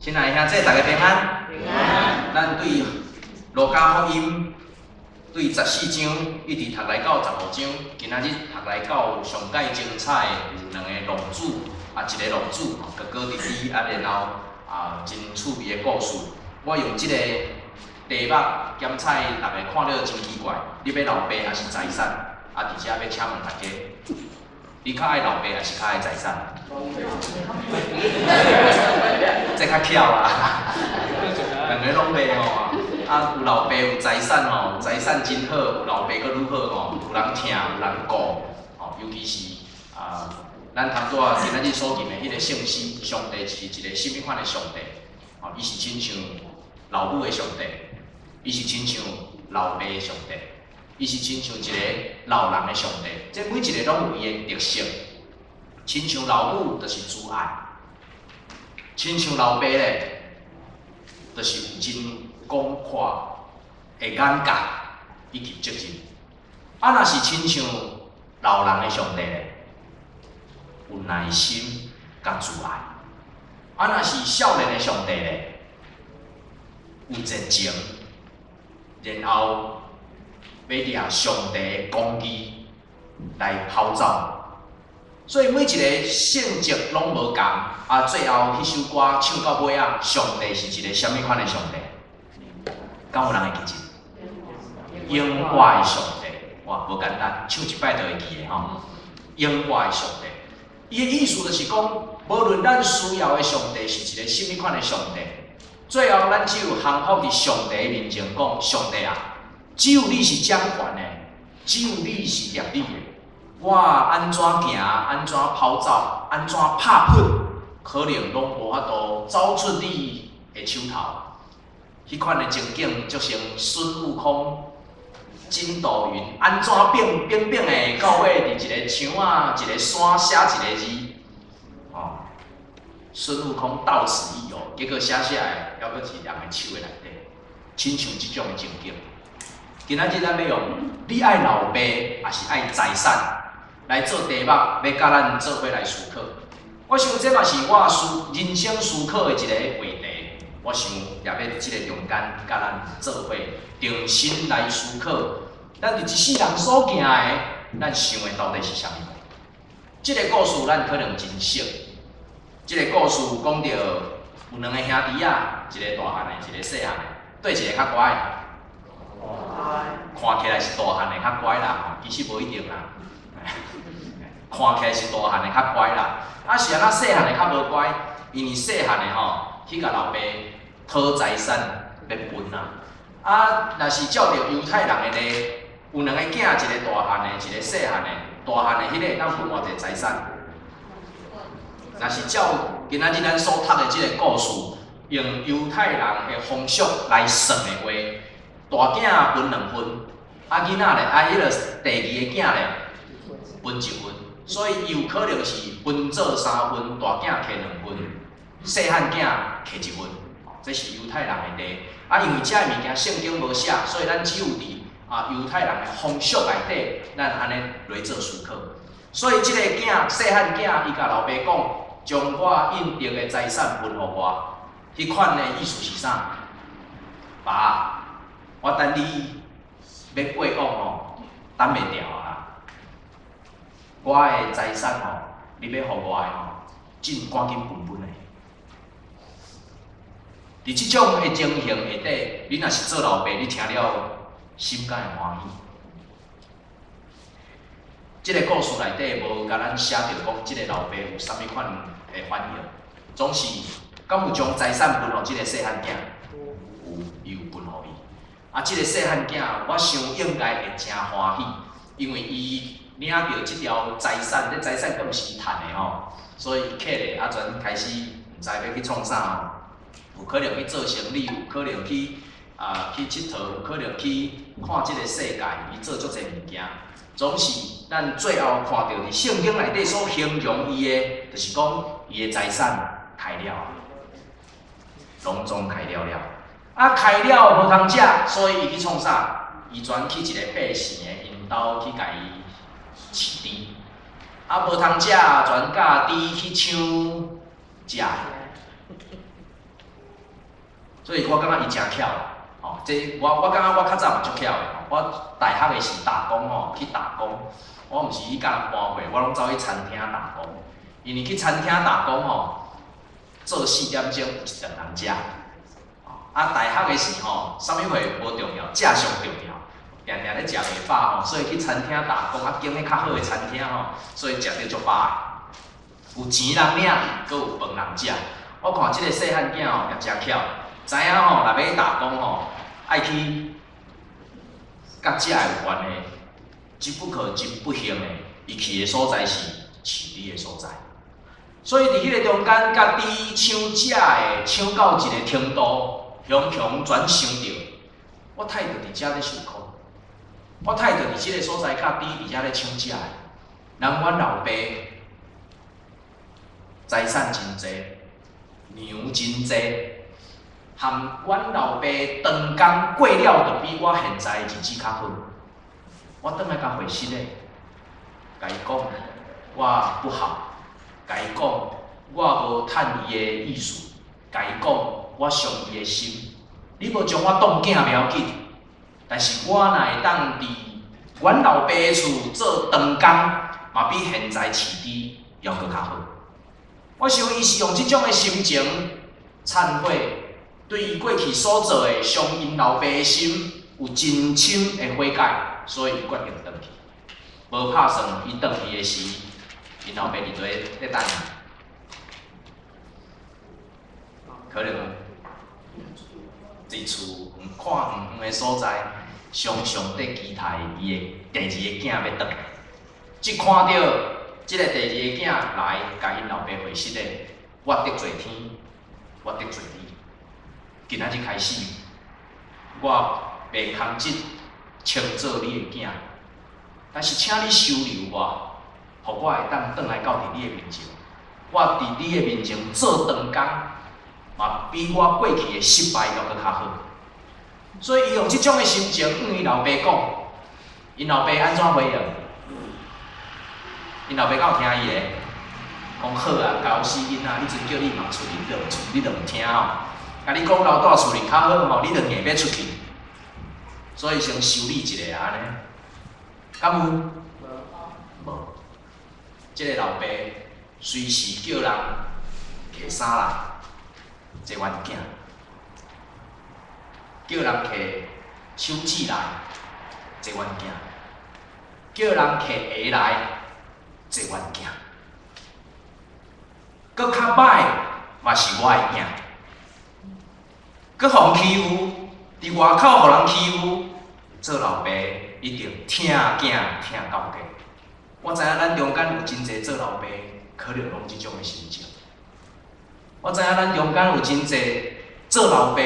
親愛的兄弟，大家平安。平安。咱對路加福音對14章一直讀來到15章，今仔日讀來到上蓋精彩的有兩个浪子，啊，一个浪子，哥哥弟弟，啊，然後啊，真趣味的故事。我用這个題目檢採逐个看著真奇怪，你欲留爸抑是財產？啊，佇遮欲請問大家，你較愛留爸抑是較愛財產？這較巧啦，兩个攏袂吼，啊，有老爸有財產吼，財產真好，有老爸閣愈好吼，有人疼，有人顧，吼，尤其是啊，咱頭拄仔今仔日所念的彼个聖詩，上帝是一个啥物款的上帝？吼，伊是親像老母的上帝，伊是親像老爸的上帝，伊是親像一个老人的上帝，這每一个攏有伊的特色。親像老母就是慈愛，親像老爸咧，就是有真廣闊的眼界以及責任。啊，若是親像老人的上帝咧，有耐心佮慈愛。啊，若是少年的上帝咧，有熱情，然後欲掠上帝的公義來跑走。所以每一个性質攏無仝，啊，最後彼首歌唱到尾仔，上帝是一个啥物款的上帝？敢有人會記得？永活的上帝，哇，無簡單，唱一擺就會記的吼。永活的上帝，伊的意思就是講，無論咱需要的上帝是一个啥物款的上帝，最後咱只有降服佇上帝的面前，講上帝啊，只有你是掌權的，只有你是合理的。我按怎行，按怎跑走，按怎拍噗，可能攏無法度走出你的手頭。彼款的情景，就像孫悟空、筋斗雲，按怎變變變的，到尾佇一个牆仔，一个山寫一个字，哦，孫悟空到此一遊，結果寫寫的，猶閣佇人的手的內底，親像這種的情景。今仔日咱欲用你愛老爸，抑是愛財產來做題目，欲佮咱做伙來思考。我想這嘛是我思人生思考的一個話題。我想也欲佇這个中間佮咱做伙重新來思考，咱佇一世人所行的，咱想的到底是啥物？這個故事咱可能真熟。這个故事講著有兩个兄弟仔，一个大漢的，一个細漢的，佗一个較乖？看起來是大漢的較乖啦，其實無一定啦。看起來是大漢的較乖啦，啊是按怎細漢的較無乖？因為細漢的吼去共老爸討財產欲分啦。啊，若是照著猶太人的例，有兩个囝，一个大漢的，一个細漢的。大漢的彼个會當分偌濟財產？若是照今仔日咱所讀的這个故事，用猶太人的風俗來算的話，大囝分兩份，啊囡仔咧，啊彼个第二个囝咧分一份，所以伊有可能是分做三份，大囝摕兩份，細漢囝摕一份，這是猶太人的例。啊，因為這个物件聖經無寫，所以咱只有佇啊猶太人的風俗內底，咱按呢來做思考。所以這个囝細漢囝，伊共老爸講，將我應得的財產分予我。彼款的意思是啥？爸，我等你欲過往吼，等袂牢啊！我的財產吼，你欲予我的吼，真趕緊分分的。佇這種的情形下底，你若是做老爸，你聽了心敢會歡喜？這个故事內底無共咱寫著講，這个老爸有啥物款的反應，總是敢有將財產分予這个細漢囝？有，伊有分予伊。啊，這个細漢囝，我想應該會誠歡喜，因為伊領著這條財產，這財產閣毋是伊趁的吼，所以伊客咧啊，全開始毋知欲去創啥吼，有可能去做生理，有可能去𨑨迌，有可能去看這个世界，伊做足濟物件。總是咱最後看著佇聖經內底所形容伊的，就是講伊的財產開了，攏總開了了。啊，開了無通食，所以伊去創啥？伊轉去一个百姓的𪜶兜去共伊飼豬。啊，無通食，全教豬去搶食。所以我感覺伊誠巧，吼，這我感覺我較早嘛足巧的，我大學的時打工吼，去打工，我毋是去共人搬貨，我攏走去餐廳打工。因為去餐廳打工吼，做4點鐘有一頓通食。啊，大學的時吼，啥物貨無重要，食上重要。定定咧食袂飽吼，所以去餐廳打工，啊，揀彼較好的餐廳吼，所以食著足飽的。有錢人領，閣有飯人食。我看這個細漢囝吼也誠巧，知影吼，若欲打工吼，愛去佮食的有關係，只不過真不幸的，伊去的所在是飼豬的所在。所以佇彼個中間，佮豬搶食的搶到一個程度，雄雄全想著，我太著佇遮咧受苦，我太著佇這個所在佮豬佇遮咧搶食的，人阮老爸財產真濟，牛真濟，含阮老爸長工過了，就比我現在的日子較好。我轉來共回失咧，共伊講我不好，共伊講我無趁伊的意思，共伊講我傷伊的心。你無將我當囝袂要緊，但是我若會當佇阮老爸厝做長工，嘛比現在飼豬猶閣較好。我想伊是用這種的心情懺悔，對伊過去所做的傷𪜶老爸的心有真深的悔改，所以伊決定轉去。無拍算，伊轉去的時，𪜶老爸佇佗咧等伊。可能佇厝看遠遠的所在，常常佇期待伊的第二個囝欲轉來。一看著這個第二個囝來，共𪜶老爸回失的，我得罪天，我得罪你。今仔日開始，我袂堪得稱做你的囝，但是請你收留我，予我會當轉來到佇你的面前。我佇你的面前做長工，嘛比我過去的失敗猶閣較好。所以伊用這種的心情向伊老爸講，𪜶老爸按怎回應？𪜶老爸敢有聽伊的？講好啊，猴死囡仔，彼陣叫你嘛出去，你就毋出，你就毋聽吼。共你講留蹛厝裡較好吼，你就硬欲出去。所以先修理一下按呢，敢有？無。這個老爸隨時叫人提衫來，這阮囝；叫人提手指來，這阮囝；叫人提鞋來，這阮囝。閣較歹嘛是我的囝，閣予人欺負，佇外口予人欺負，做老爸一定疼囝疼到底。我知影咱中間有真濟做老爸，可能攏這種的心情。我知影咱中間有真濟做老爸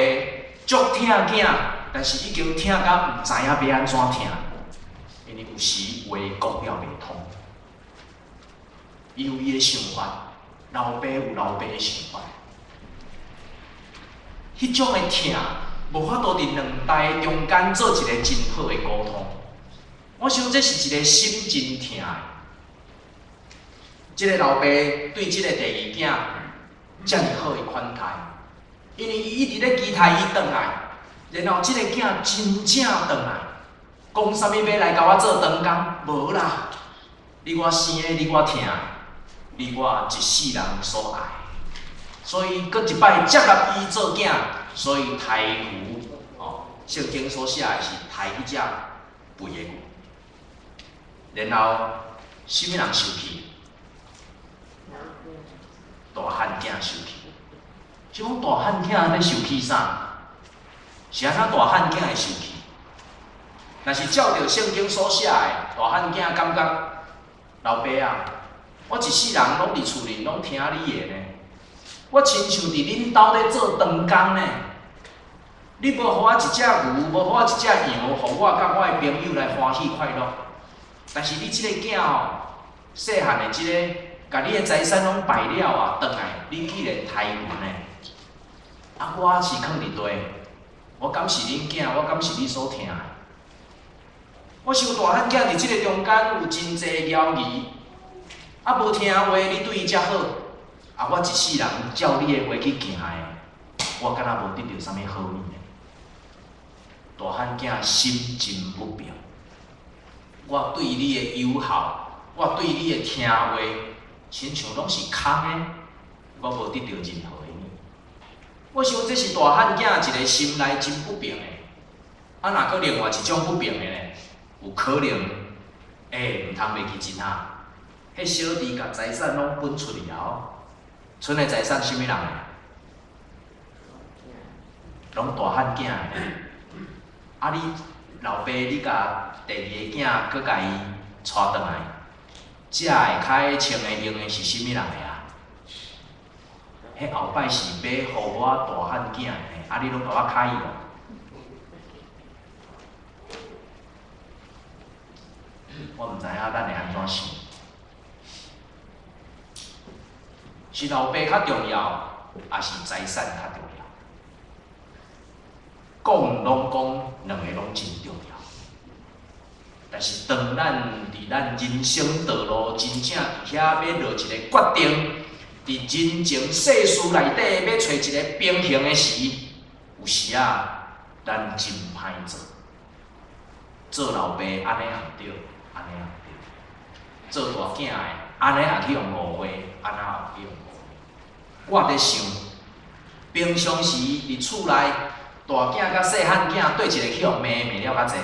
足疼囝，但是已經疼甲毋知影欲按怎疼，因為有時話講了袂通。伊有伊的想法，老爸有老爸的想法。彼種的疼，無法度佇兩代中間做一個真好的溝通。我想這是一個心真疼的。這個老爸對這個第二囝遮爾好的款待，因為伊一直咧期待伊轉來，然後這個囝真正轉來，講啥物欲來共我做長工？無啦，你我生的，你我疼，你我一世人所愛，所以閣一擺接納伊做囝，所以刣牛哦，聖經所寫的是刣彼隻肥的牛，然後啥物人受氣？大漢囝受氣，是講大漢囝咧受氣啥？是按怎大漢囝會受氣？若是照著聖經所寫的，大漢囝感覺老爸啊，我一世人攏佇厝裡攏聽你的呢，我親像佇恁兜咧做長工呢。你無予我一隻牛，無予我一隻羊，予我佮我的朋友來歡喜快樂。但是你這个囝吼，細漢的這个，共你的財產攏敗了啊，轉來你竟然刣牛呢？啊，我是囥佇佗？我敢是恁囝？我敢是你所疼的？我想大漢囝佇這个中間有真濟猶疑，啊，無聽話，你對伊遮好，啊，我一世人照你的話去行的，我敢若無得著啥物好物呢？大漢囝心真不平，我對你的友好，我對你的聽話，親像攏是空的，我無得著任何的物。我想這是大漢囝一个心內真不平的。啊，若閣另外一種不平的呢？有可能，欸，毋通袂記真啊！彼小弟共財產攏分出去啊！賰的財產啥物人的？攏大漢囝的。啊，你老爸，你共第二个囝閣共伊帶轉來，食的、開的、穿的、用的是啥物人的啊？彼後擺是買予我大漢囝的，啊，你攏共我開伊咯？我毋知影咱會按怎想，是老爸較重要，抑是財產較重要？講攏講兩個攏真重要，但是當咱佇咱人生道路真正佇遐欲落一个決定，佇人情世事內底欲揣一个平衡的時，有時仔咱真歹做。做老爸按呢也毋對，按呢也毋對；做大囝的按呢也去予誤會，按呢也去予誤會。我佇想，平常時佇厝內，大囝佮細漢囝佗一个去予罵罵了較濟？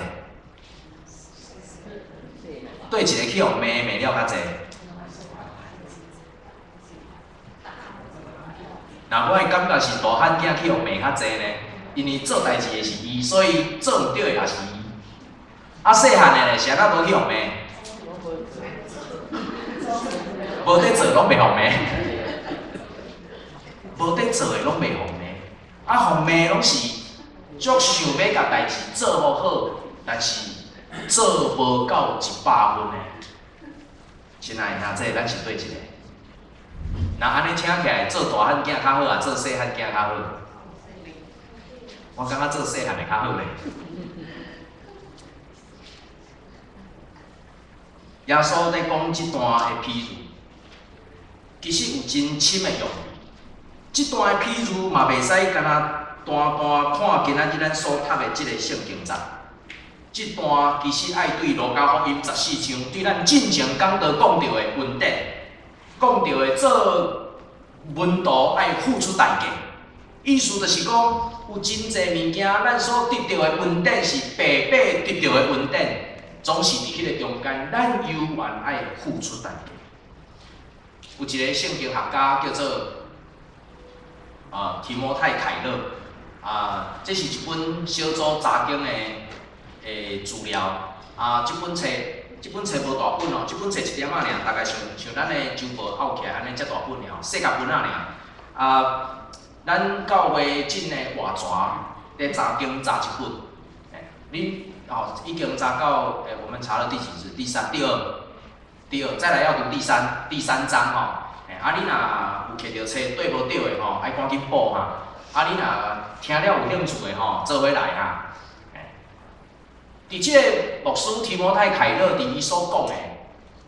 佗一个去予罵罵了較濟？若我的感覺是大漢囝去予罵較濟呢，因為做代誌的是伊，所以做毋對的也是伊。啊，細漢的咧，是按怎無去予罵？無佇做攏袂予罵，無佇做的攏袂予罵。啊，予罵攏是足想欲共代誌做予好，但是做無夠100分的。親愛的兄弟，咱是佗一个？若按呢聽起來，做大漢囝較好啊，做細漢囝較好？我感覺做細漢的較好咧。耶穌咧講這段的譬喻，其實有真深的用意。這段的譬喻嘛袂使干焦單單看今仔日咱所讀的這个聖經節。這段其實愛對路加福音14章，對咱進前講道講著的恩典，講著的做門徒愛付出代價。意思就是講，有真濟物件，咱所得著的恩典是白白得著的恩典。總是佇彼個中間，咱猶原愛付出代價。有一个聖經學家叫做提摩太凱勒，啊，這是一本小組查經的資料。啊，這本冊，這本冊無大本哦，這本冊一點仔爾，大概像像咱的周報摳起來按呢遮大本爾，細甲本仔爾。啊，咱教會進的活泉咧查經查這本，欸，恁。哦，已經查到，欸，我們查了第幾次？第三、第二、第二，再來要讀第三、第三章吼。欸，啊，你若有摕著冊對無對的吼，愛趕緊補哈。啊，你若聽了有興趣的吼，做伙來哈。欸，佇這个牧師提摩太凱勒佇伊所講的，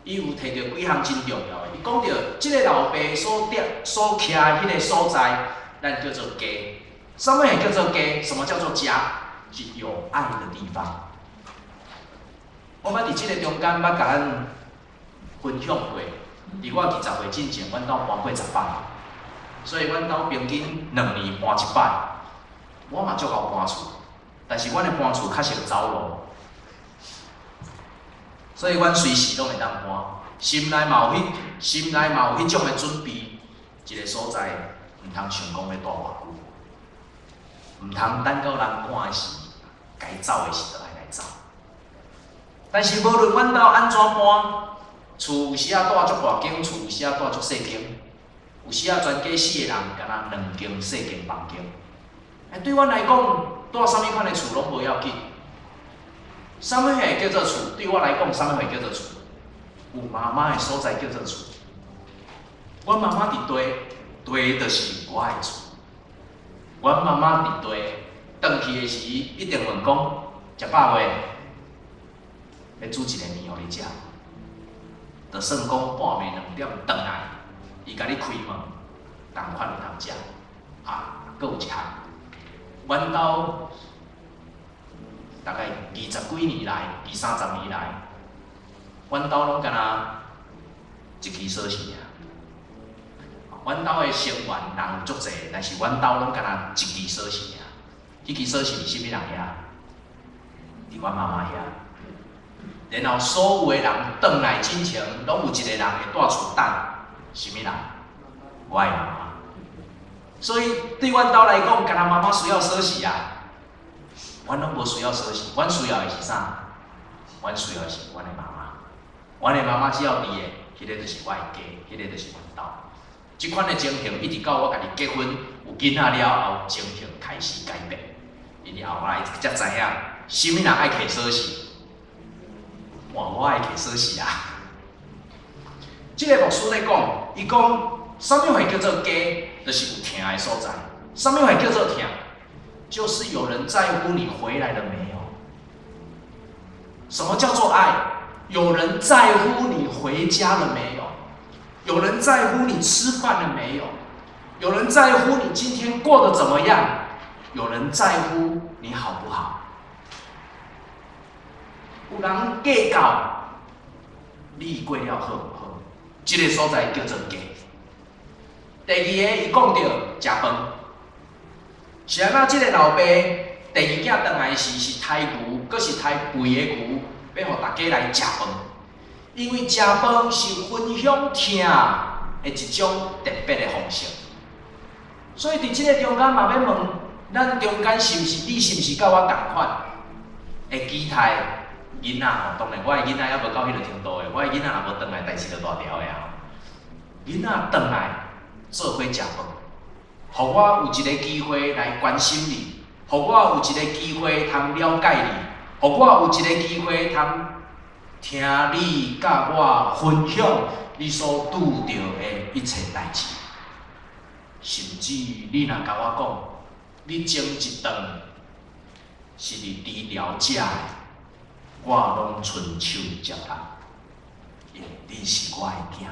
伊有提著幾項真重要的。伊講著這个老爸所佇所徛的彼个所在，咱叫做家。啥物叫做家？什麼叫做家？是有愛的地方。我捌佇這个中間捌共咱分享過，佇我20歲進前，阮兜搬過10擺，所以阮兜平均2年搬一擺。我嘛足𠢕搬厝，但是阮的搬厝較熟走路，所以阮隨時攏會當搬。心內嘛有彼，心內嘛有彼種的準備。一个所在，毋通想講欲蹛偌久，毋通等到人趕的時，該走的時就愛來走。但是無論阮兜按怎搬，厝有時仔蹛足大間，厝有時仔蹛足細間，有時仔全家四個人，敢若兩間細間房間。欸，對阮來講，蹛啥物款的厝攏無要緊。啥物貨叫做厝？對我來講，啥物貨叫做厝？有媽媽的所在叫做厝。阮媽媽佇地，地就是我的厝。阮媽媽佇地，轉去的時，一定問講：食飽未？欲煮一个麵予你食，就算講半暝2點轉來，伊共你開門，仝款會通食。啊，閣有一項，阮兜大概二十幾年來，二三十年來，阮兜攏敢若一支鎖匙爾。阮兜的成員人有足濟，但是阮兜攏敢若一支鎖匙爾。彼支鎖匙佇啥物人遐？佇阮媽媽遐。然後所有的人轉來進前，攏有一個人會蹛厝等，啥物人？我的媽媽。所以對阮兜來講，敢若媽媽需要鎖匙啊，阮攏無需要鎖匙，阮需要的是啥？阮需要的是阮的媽媽。阮的媽媽只要佇的，彼個就是我的家，彼個就是阮兜。這款的情形，一直到我家己結婚有囡仔了後，情形開始改變。因為後來才知影，啥物人愛提鎖匙，換我愛提鎖匙啊！這個牧師咧講，伊講啥物會叫做家，就是有疼的所在。啥物會叫做疼？就是有人在乎你回來了沒有？什麼叫做愛？有人在乎你回家了沒有？有人在乎你吃飯了沒有？有人在乎你今天過得怎麼樣？有人在乎你好不好？有人計較你過了好毋好？這個所在叫做家。第二個，伊講著食飯，是按怎？這個老爸第二囝轉來時是刣牛，閣是刣肥的牛，欲予大家來食飯。因為食飯是分享疼的一種特別的方式。所以佇這個中間嘛欲問，咱中間是毋是你是毋是佮我仝款？會期待囡仔吼，當然我的囡仔猶無到彼个程度的，我的囡仔若無轉來，代誌就大條的啊。囡仔轉來做伙食飯，予我有一個機會來關心你，予我有一個機會通了解你，予我有一個機會通聽你佮我分享你所拄著的一切代誌。甚至你若共我講，你前一頓是佇治療食的，我攏伸手接納，因為你是我的囝，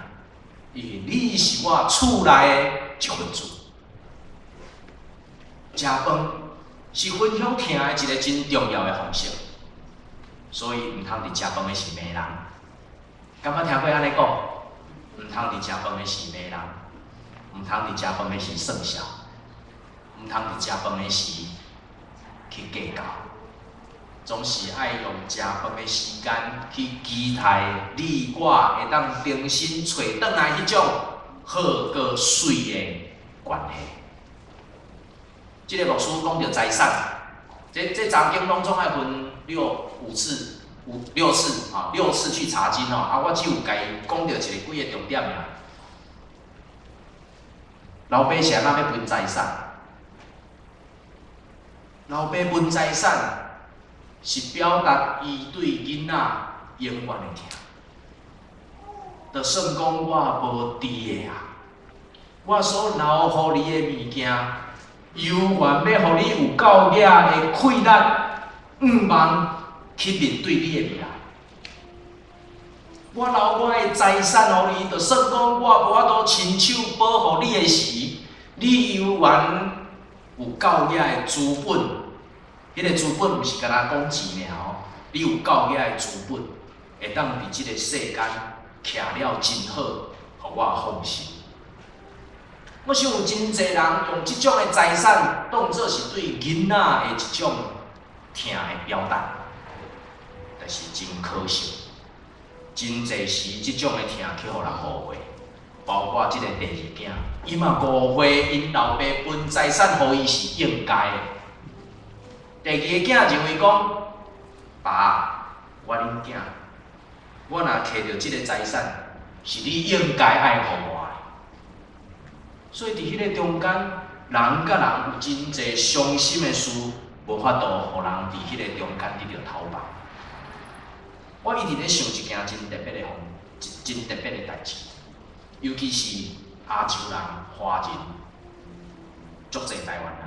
因為你是我厝內的一份子。食飯是分享疼的一個真重要的方式，所以毋通佇食飯的時罵人。敢捌聽過按呢講？毋通佇食飯的時罵人，毋通佇食飯的時耍笑，毋通佇食飯的時去計較，總是愛用食飯的時間去期待你我會當重新揣轉來彼種好閣媠的關係。這個牧師講著財產，這查經攏總愛分六五次、五六次啊，六次去查經哦。啊，我只有共伊講著一個幾個重點爾。老爸是按怎欲分財產？老爸分財產是表達伊對囡仔永遠的疼。就算講我無佇的啊，我所留予你的物件，猶原欲予你有夠額的氣力、向望去面對你的未來。我留我的財產予你，就算講我無法度親手保護你的時，你猶原有夠額的資本。彼個資本毋是干焦講錢爾哦，你有夠額的資本，會當佇這個世間徛了真好，予我放心。我想有真濟人用這種的財產當做是對囡仔的一種疼的表達，但是真可惜，真濟時這種的疼去予人誤會，包括這個第二囝，伊嘛誤會𪜶老爸分財產予伊是應該的。第二個囝認為講，爸，我恁囝，我若摕著這個財產，是你應該愛予我的。所以佇彼個中間，人佮人有真濟傷心的事，無法度予人佇彼個中間得著頭髮。我一直咧想一件真特別的方，真特別的代誌，尤其是亞洲人、華人，足濟台灣人，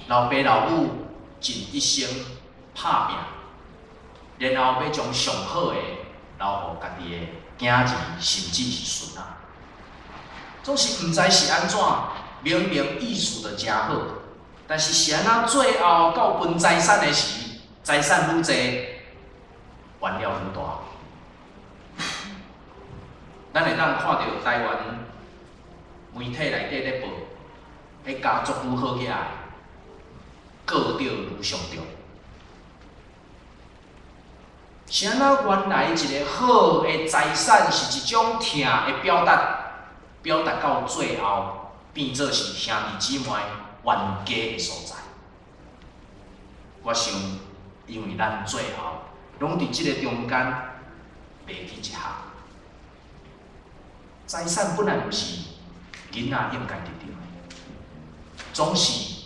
老爸老母盡一生拍拚，然後欲將上好的留予家己的囝兒，甚至是孫仔。總是毋知是按怎，明明意思就誠好，但是是按怎最後到分財產的時，財產愈濟，冤了愈大。咱會當看著台灣媒體內底咧報，彼家族愈好起來，告著愈傷重。是按怎原來一个好的財產是一種疼的表達，表達到最後變做是兄弟姊妹冤家的所在。我想，因為咱最後攏佇這个中間袂記一項。財產本來毋是囡仔應該得著的，總是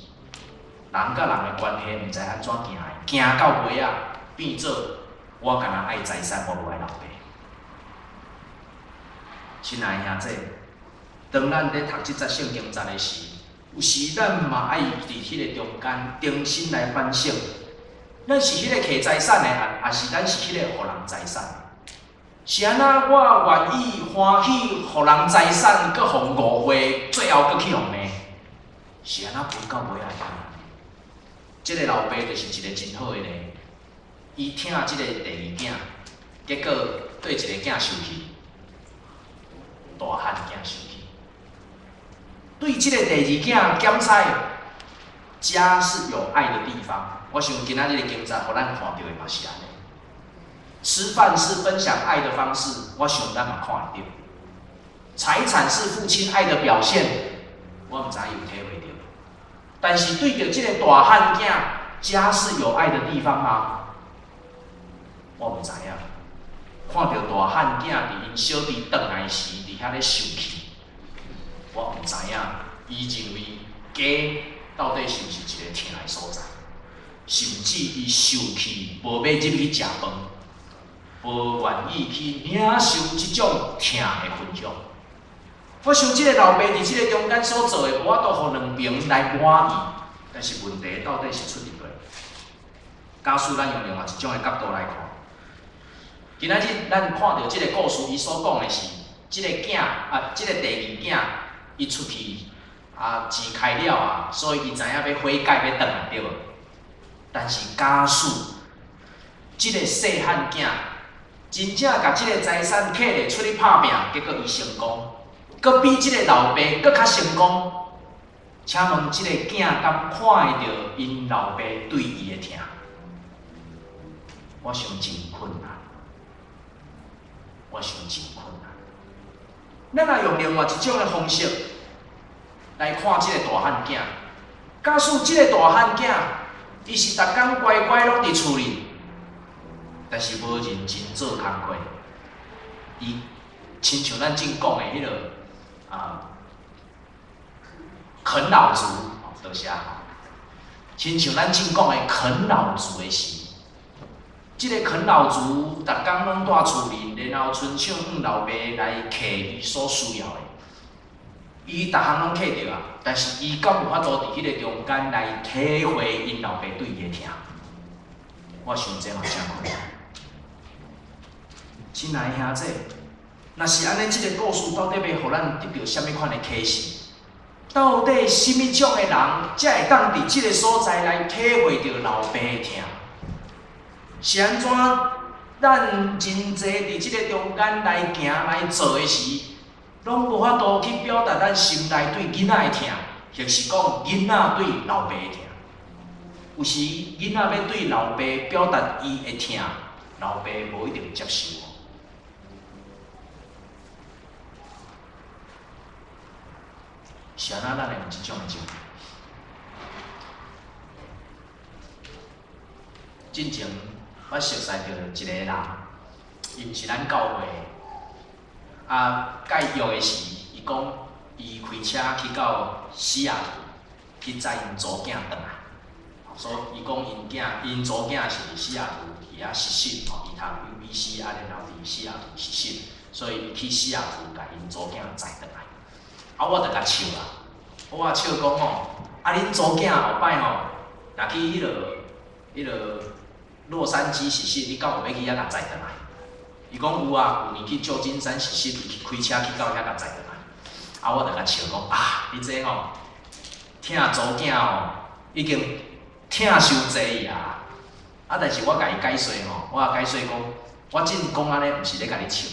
人佮人的關係毋知按怎行的，行到尾仔變做我干焦愛財產，我無愛老爸。親愛的兄弟，當咱咧讀這節聖經節的時，有時咱嘛愛佇彼个中間重新來反省，咱是彼個摕財產的，抑是咱是彼个予人財產的？是按怎我願意歡喜予人財產，閣予誤會，最後閣去予罵？是按怎分到尾仔會這个老爸就是一个真好的例，伊疼這个第二囝，結果對一个囝受氣，大漢囝受氣。對這个第二囝檢採，家是有愛的地方。我想今仔日的經節，予咱看著的嘛是按呢。吃飯是分享愛的方式，我想咱嘛看會著。財產是父親愛的表現，我毋知有體會著。但是對著這个大漢囝，家是有愛的地方嗎？我毋知影。看著大漢囝佇𪜶小弟轉來時，佇遐咧受氣，我毋知影，伊認為家到底是毋是一个疼的所在，甚至伊受氣無欲入去食飯，無願意去領受這種疼的分享。我想這个老爸佇這个中間所做的，無法度予兩爿來滿意，但是問題到底是出佇佗？假使咱用另外一種的角度來看，今仔日咱看著這个故事，伊所講的是，這个囝啊，這个第二囝，伊出去啊，錢開了啊，所以伊知影欲悔改，欲轉來對無？但是假使這个細漢囝真正共這个財產揢咧出去拍拚，結果伊成功，閣比這个老爸閣較成功。請問這个囝敢看會著𪜶老爸對伊的疼？我想真困難，我想真困難。咱若用另外一種的方式來看這個大漢囝，假使這個大漢囝，伊是逐工乖乖攏佇厝裡，但是無認真做工課，伊親像咱正講的彼个啊，啃老族，多謝。親像咱正講的啃老族的時，這个啃老族逐工攏蹛厝裡，然後親像向老爸來摕伊所需要的，伊逐項攏摕著啊，但是伊敢有法度佇彼个中間來體會𪜶老爸對伊的疼？我想這嘛誠困難。親愛的兄弟，若是按呢，這个故事到底欲予咱得著啥物款的啟示？到底啥物種的人才會當佇這个所在來體會著老爸的疼？是按怎？咱真濟佇這个中間來行來做的時，攏無法度去表達咱心內對囡仔的疼，或是講囡仔對老爸的疼。有時囡仔欲對老爸表達伊的疼，老爸無一定接受。是按怎咱會有這種的情形？進前我熟似著一个人，伊毋是咱教會的，啊，佮伊約的時，伊講伊開車去到西雅圖去載𪜶查某囝轉來，所以伊講𪜶囝𪜶查某囝是佇西雅圖佇遐實習，吼，伊讀 UBC 啊，然後佇西雅圖實習，所以伊去西雅圖共𪜶查某囝載轉來。啊，我就共笑啦，我笑講吼，啊，恁查某囝後擺吼，若去彼个洛杉磯實習，你敢有欲去遐共載轉來？伊講有啊，舊年去舊金山實習，伊去開車去到遐共載轉來。啊，我就共笑講啊，你這吼疼查某囝吼，已經疼傷濟啊！啊，但是我共伊解說吼，我解說講，我真講按呢，毋是咧共你笑，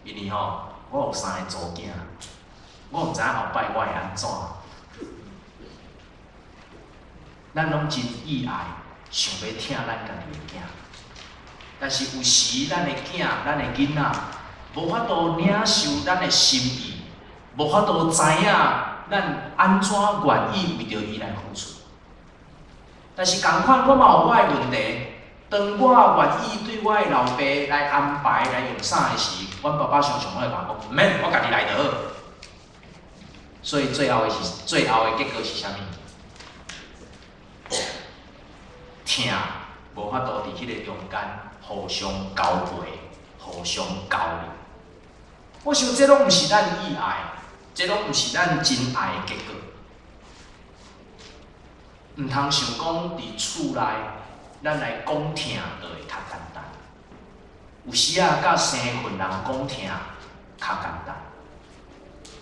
因為吼，我有三個查某囝，我毋知影後擺我會按怎。咱攏真意愛，想欲疼咱家己的囝，但是有時咱的囝、咱的囡仔，無法度領受咱的心意，無法度知影咱按怎願意為著伊來付出。但是仝款，我嘛有我的問題。當我願意對我的老爸來安排、來用啥的時，阮爸爸常常會共我講：毋免，我家己來就好。所以最後的是，最後的結果是啥物？疼無法度佇彼个中間互相交陪、互相交流。我想這攏毋是咱意愛，這攏毋是咱真愛的結果。毋通想講佇厝內，咱來講疼就會較簡單。有時仔佮生份人講疼較簡單，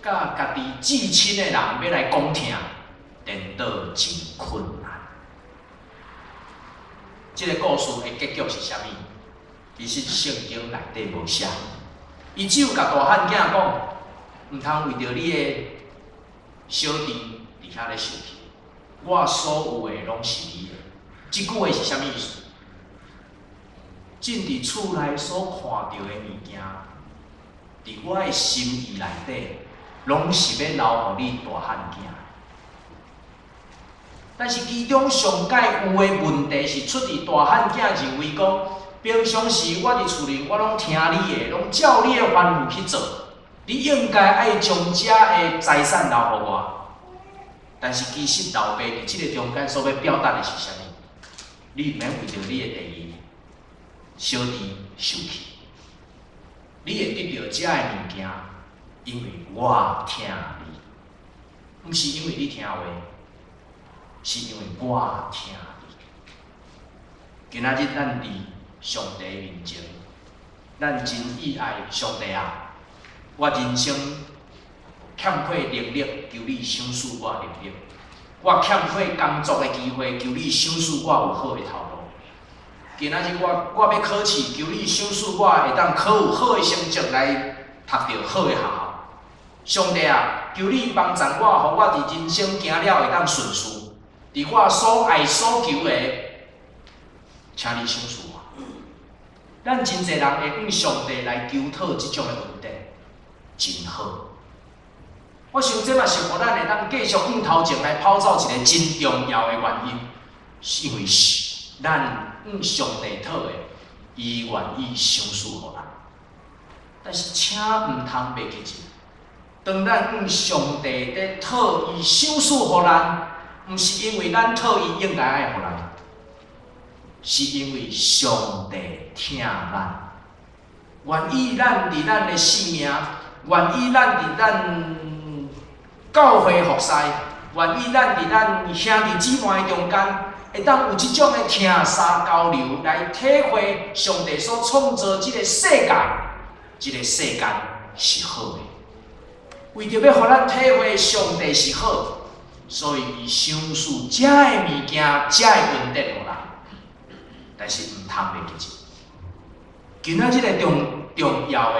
佮家己至親的人欲來講疼，顛倒真困難。這个故事的結局是啥物？其實聖經內底無寫，伊只有共大漢囝講，毋通為著你的小弟佇遐咧受氣。我所有的攏是你的。這句話是啥物意思？朕佇厝內所看著的物件，佇我的心意內底，攏是欲留予你大漢囝。但是其中上蓋有的問題是出佇大漢囝認為講，平常時我佇厝裡我攏聽你的，攏照你的吩咐去做，你應該愛將遮的財產留予我。但是其實老爸佇這个中間所欲表達的是啥物？你毋免為著你的第二小弟受氣，你會得著遮的物件，因為我疼你，毋是因為你聽話，是因為我疼你。今仔日咱佇上帝面前，咱真意愛上帝啊！我人生欠缺能力，求你賞賜我能力；我欠缺工作的機會，求你賞賜我有好的頭路。今仔日我欲考試，求你賞賜我會當考有好的成績來讀著好的學校。上帝啊，求你幫助我，予我佇人生行了會當順遂。佇我所愛所求的，請你賞賜我。咱真濟人會向上帝來求討這種的恩典，真好。我想這嘛是予咱會當繼續向頭前來跑走一个真重要的原因，是因為是咱向上帝討的，伊願意賞賜予咱。但是請毋通袂記住，當咱向上帝佇討伊賞賜予咱，毋是因為咱討伊應該愛予咱，是因為上帝疼咱，願意咱佇咱的性命，願意咱佇咱教會服侍，願意咱佇咱兄弟姊妹中間，會當有這種的疼惜交流，來體會上帝所創造這个世界，這个世間是好的。為著欲予咱體會上帝是好，所以伊賞賜遮的物件，遮的恩典予咱。但是毋通袂記住，今仔這个重重要的，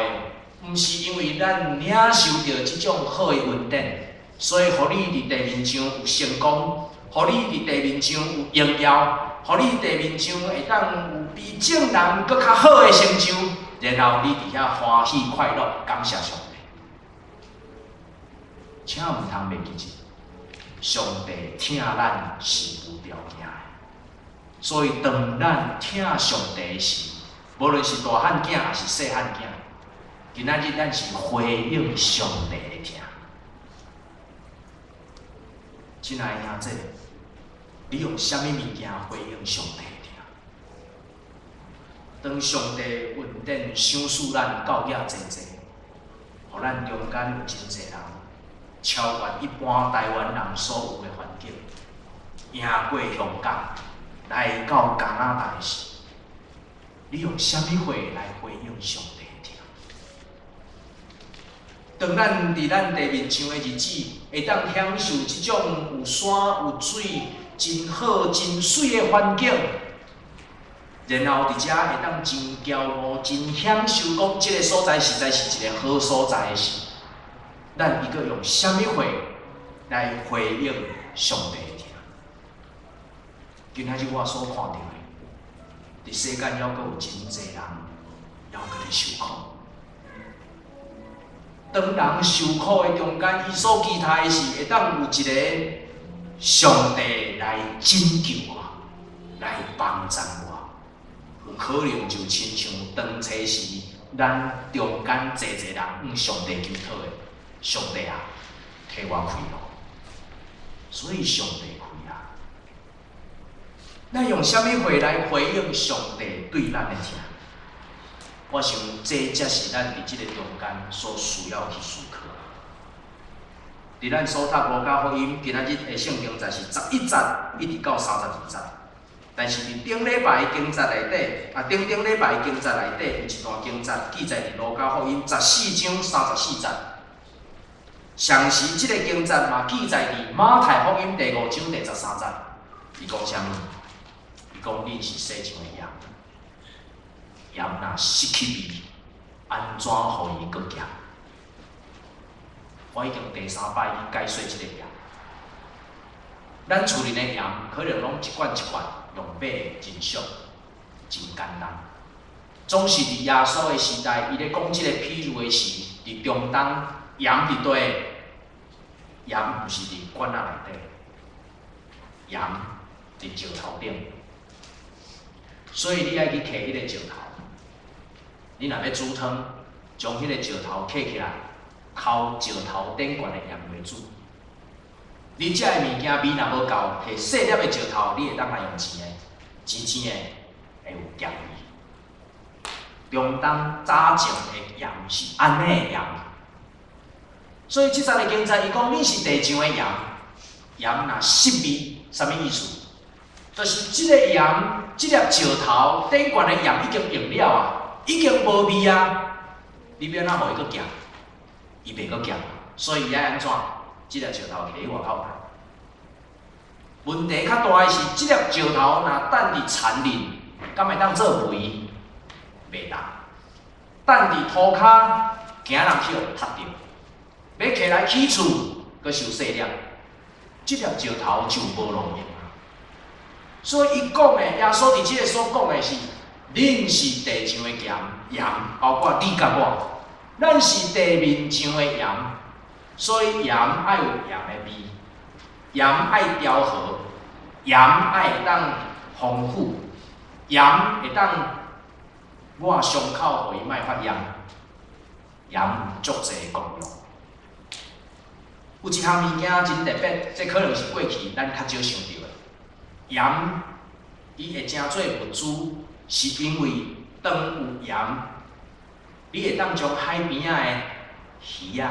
毋是因為咱領受著這種好的恩典，所以予你佇地面上有成功，予你佇地面上有榮耀，予你地面上會當有比眾人閣較好的成就，然後你佇遐歡喜快樂，感謝上帝。請毋通袂記住，上帝疼咱是無條件的，所以當咱疼上帝時，無論是大漢囝抑是細漢囝，今仔日咱是回應上帝的疼。親愛的兄弟，你用啥物物件回應上帝的疼？當上帝恩典賞賜咱到遮濟濟，予咱中間有真濟人超越一般台灣人所有的環境，贏過香港，來到加拿大時，你用啥物話來回應上帝的疼？當咱佇咱地面上的日子，會當享受這種有山有水、真好真媠的環境，然後佇遮會當真驕傲、真享受，講這个所在實在是一个好所在的時，咱猶閣用啥物話來回應上帝的疼？今仔日我所看著的，佇世間猶閣有真濟人，猶閣咧受苦。當人受苦的中間，伊所期待的是會當有一個上帝來拯救我，來幫助我。有可能就親像當初時，咱中間濟濟人向上帝求討的，上帝啊，替我開路。所以上帝開啊。咱用啥物話來回應上帝對咱的疼？我想這才是咱佇這个中間所需要去思考。佇咱所讀路加福音今仔日的聖經節是11節一直到32節，但是佇頂禮拜的經節內底，啊頂頂禮拜的經節內底有一段經節記載佇路加福音14章34節。同時，這个經節嘛記載佇馬太福音第五章第13節。伊講啥物？伊講恁是世上的鹽。鹽若失去味，按怎予伊閣鹹？我已經第三擺去解說這个鹽。咱厝裡的鹽可能攏一罐一罐用買的真俗、真簡單。總是佇耶穌的時代，伊咧講這个譬喻的時，佇中東鹽佇佗？鹽毋是佇罐仔內底，鹽佇石頭頂。所以你愛去揢彼个石頭。你若欲煮湯，將彼个石頭揢起來，剾石頭頂懸的鹽落煮。你食的物件味若無夠，摕細粒的石頭，你會當來用煎的，煎煎的會有鹹味。中東早前的鹽是按呢的鹽，所以這節的經節伊講恁是地上的鹽，鹽若失味，啥物意思？就是這个鹽，這粒石頭頂懸的鹽已經用了啊。已經無味啊！你欲按怎予伊閣鹹？伊袂閣鹹，所以伊愛按怎？這粒石頭提去外口賣。問題較大的是，這粒石頭若等佇田裡，敢會當做肥？袂當。等佇塗跤，驚人去予踢著。欲提來起厝，閣傷細粒。這粒石頭就無路用啊！所以伊講的，耶穌佇這个所講的是，恁是地上的鹽，鹽包括你佮我，咱是地面上的鹽，所以鹽愛有鹽的味，鹽愛調和，鹽愛會當防腐，鹽會當抹傷口，予伊莫發炎，鹽足濟功用。有一項物件真特別，這可能是過去咱較少想著的。鹽，伊會成做物資，是因為當有鹽，你會當將海邊仔的魚仔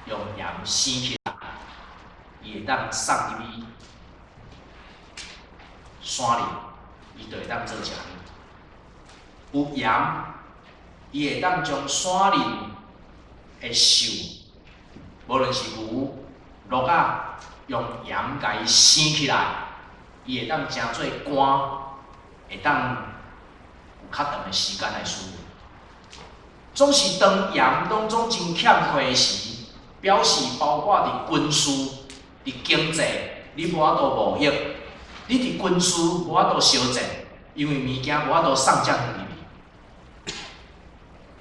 用鹽生起來，伊會當送入去山裡，伊就會當做食物。有鹽，伊會當將山裡的獸，無論是牛、鹿仔，用鹽共伊生起來，伊會當成做乾，會當有較長的時間來使用。總是當鹽當中真欠缺的時，表示包括佇軍事、佇經濟，你無法度貿易，你佇軍事無法度相戰，因為物件無法度送遮遠入去。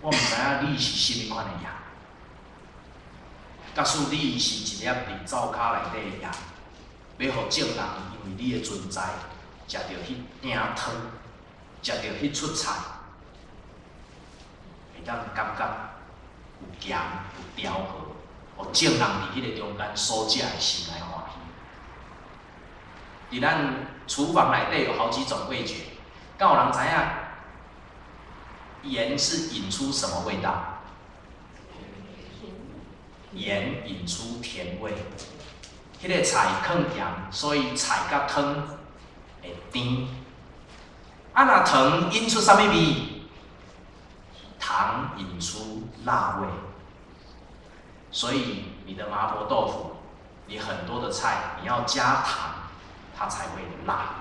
我毋知影你是啥物款的鹽，假使你是一粒佇灶跤內底的鹽，欲予眾人因為你的存在，食著彼鼎湯，食著彼出菜，會當感覺有鹹有調和，予眾人佇彼个中間所食的心內歡喜。佇咱廚房內底有好幾種味覺，敢有人知影鹽是引出什麼味道？鹽引出甜味。彼个菜放鹽，所以菜佮湯會甜。啊，若糖引出啥物味？糖引出辣味。所以你的麻婆豆腐，你很多的菜你要加糖，它才會辣。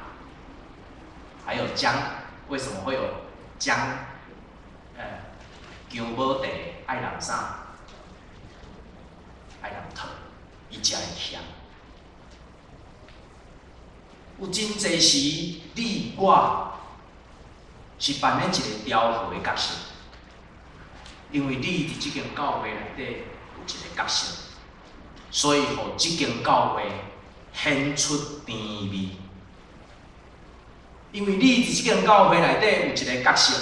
還有薑，為什麼會有薑？薑母茶愛淋啥？愛淋糖，伊才會香。有真濟時，你我是扮演一個調和的角色，因為你佇這間教會內底有一個角色，所以予這間教會顯出甜味。因為你佇這間教會內底有一個角色，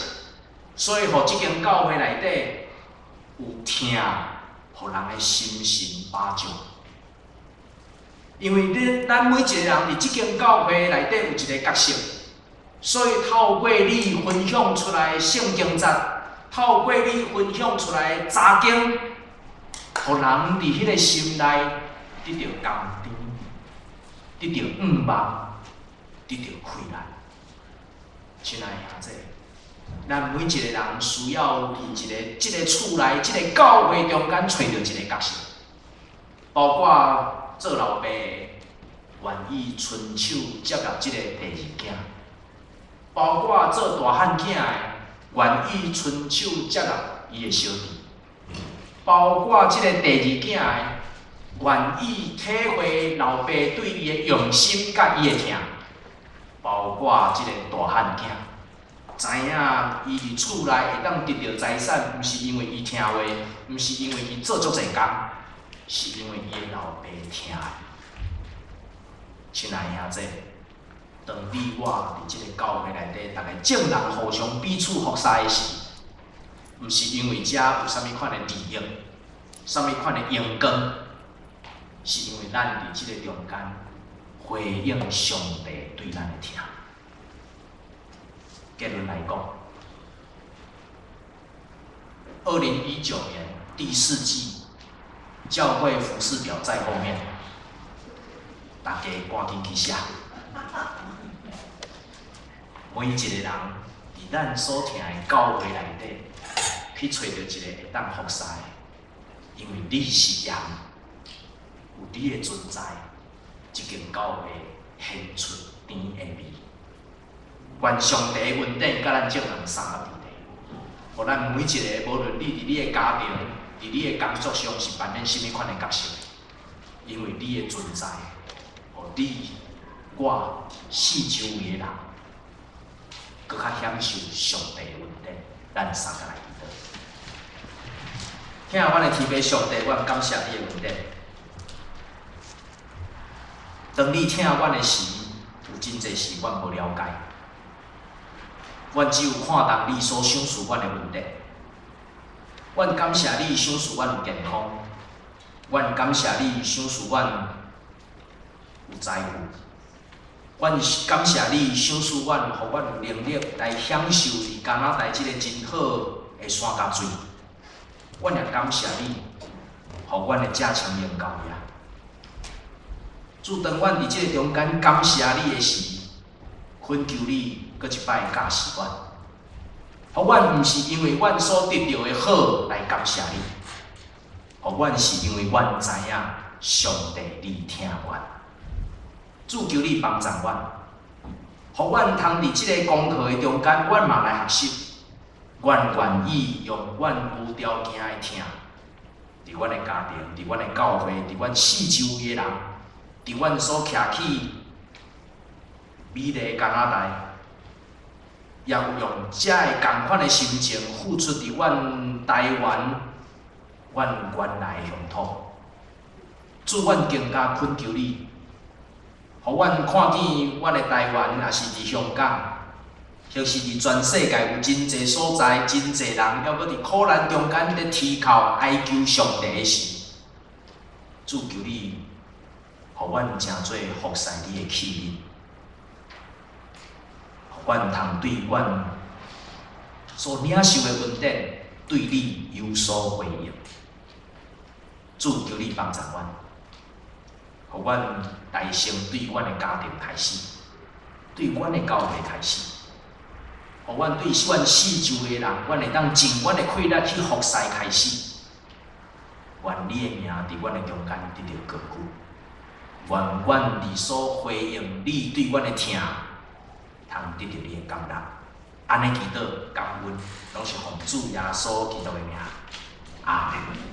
所以予這間教會內底有疼，予人的心神飽足。因為你咱每一個人佇這間教會內底有一個角色，所以透過你分享出來的聖經節，透過你分享出來的查經，予人佇彼個心內得著甘甜，得著向望，得著氣力。親愛的兄弟，咱每一個人需要佇一個這個厝內、這個教會中間揣著一個角色，包括做老爸的願意伸手接納這個第二囝，包括做大漢囝的願意伸手接納伊的小弟，包括這個第二囝的願意體會老爸對伊的用心佮伊的疼，包括這個大漢囝，知影伊佇厝內會當得著財產，毋是因為伊聽話，毋是因為伊做足濟工，是因為伊的老爸疼。親愛的兄弟，當你我佇這個教會內底，逐家眾人互相彼此服侍的時，毋是因為遮有啥物款的利益，啥物款的榮光，是因為咱佇這個中間回應上帝對咱的疼。結論來講，2019年第四季教會服事表在後面，大家趕緊去寫。每一個人佇咱所疼的教會內底，去揣著一個會當服侍的，因為你是鹽，有你的存在，這間教會顯出甜的味。願上帝的恩典佮咱眾人三個佇咧，予咱每一個，無論你佇你的家庭、佇你的工作上是扮演啥物款的角色，因為你的存在，予你、我四周圍的人，閣較享受上帝的恩典。咱三個來祈禱。疼阮的天父上帝，阮感謝你的恩典。當你疼阮的時，有真濟事阮無了解。阮只有看重你所賞賜阮的恩典。阮感謝你賞賜阮有健康，阮感謝你賞賜阮有財富，阮感謝你賞賜阮，予阮有能力來享受佇加拿大這個真好的山佮水。阮也感謝你，予阮的食清明到遐。主，當阮佇這個中間感謝你的時，懇求你閣一擺教示阮，予阮毋是因為阮所得著的好來感謝你，予阮是因為阮知影上帝你疼阮。主，求你幫助阮，予阮通佇這個功課的中間，阮嘛來學習。阮願意用阮無條件的疼，佇阮的家庭，佇阮的教會，佇阮四周圍的人，佇阮所徛起美麗加拿大，也有用這个仝款的心情付出佇阮台灣，阮原來的鄉土。主，阮更加懇求你，予阮看見阮的台灣，抑是佇香港，或是佇全世界有真濟所在、真濟人，猶閣佇苦難中間佇祈哭哀求上帝的時，主，求你，予阮成做服侍你的器皿，予阮通對阮所領受的恩典，對你有所回應。主，求你幫助阮，予阮來先對阮的家庭開始，對阮的教會開始，予阮對阮四周的人，阮會當盡阮的氣力去服侍開始。願你的名佇阮的中間得著高舉，願阮佇所回應你對阮的疼，通得著你的感恩。按呢祈禱感恩，攏是奉主耶穌基督的名。阿門。